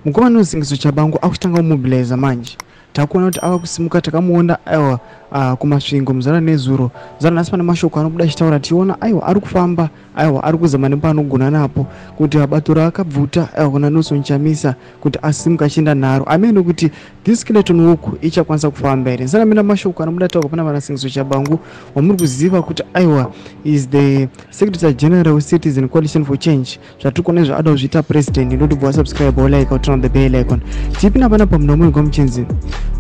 Mukomana uSengezo Tshabangu akutanga kumobiliza manje. Takuona kuti ava kusimuka. Takamuona, aiwa, kuMasvingo muzana nezuro. Zana nhasi pane mashoko anobuda achitaura, tichiona, aiwa, ari kufamba, aiwa, ari kuzama nepaanogona napo kuti bato raakabvuta, aiwa, kuna Nelson Chamisa kuti asimuka achienda naro. Amene kuti this skeleton walk ichakwanisa kufamba here? Nsana mina mashoko anobuda taurwa pana vana Sengezo Tshabangu, wamuri kuziva kuti, aiwa, is the secretary general weCitizen Coalition for Change. Zvatiri kuona izvo, ada kuzviita president. Ndotibva wasubscribe, wolike, uturn on the bell icon. Tipinda panapa, munhu wamuri kwamuchinzi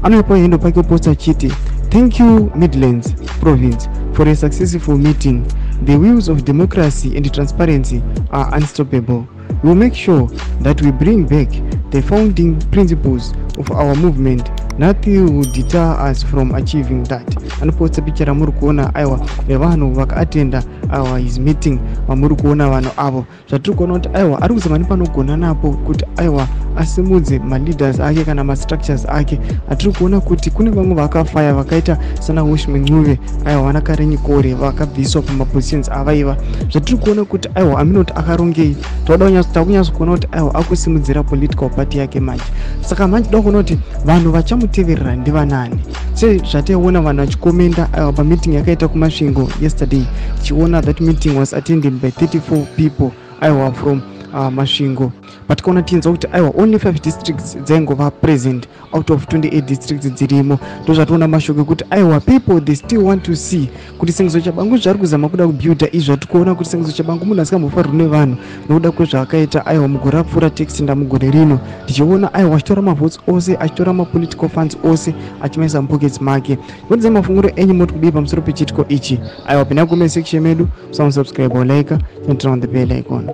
anoipa hendo pake post achiti, "Thank you, Midlands Province, for a successful meeting. The wheels of democracy and transparency are unstoppable. We will make sure that we bring back the founding principles of our movement. Nothing will deter us from achieving that." Anoposta picha ramuri kuona, aiwa, revanhu vakaatenda, aiwa, his meeting. Vamuri kuona vanhu avo, zvatiri kuona kuti, aiwa, ari kuzama nepanogona napo kuti, aiwa, asimudze maleaders ake kana mastructures ake. Atiri kuona kuti kune vamwe vakafaya vakaita sana Welshman Ncube, aiwa, vana Karenyi Kore vakabviswa pamapositions avaiva. Zvatiri kuona kuti, aiwa, aminoti akarongei. Takunyatso kuona kuti, aiwa, akusimudzira political party yake manje. Saka manje da kuona kuti vanhu vachamuteverera ndivanani. Sezvataiona vanhu vachikomenda, aiwa, pameeting yakaita kuMasvingo yesterday, tichiona that meeting was attended by 34 people, aiwa, from Masvingo, but kaona tinzwa kuti, aiwa, only 5 districts dzaingova present out of 28 districts dzirimo. Ndo zvationa mashoko ekuti, aiwa, people, they still want to see kuti Sengezo Tshabangu zvaari kuzama kuda kubuilda izvi. Zvatiri kuona kuti Sengezo Tshabangu munhu asingambofarirwi nevanhu nokuda kwezvaakaita, aiwa, mugore rapfuura, textinda mugore rino, tichiona, aiwa, achitora mavotes ose, achitora mapolitical funds ose, achimaisa mupockets make. Ngotidzai mafunguro enyu, moti kudii pamusoro pechiitiko ichi? Aiwa, pinda comment section medu, musubscribe, like and turn on the bell icon.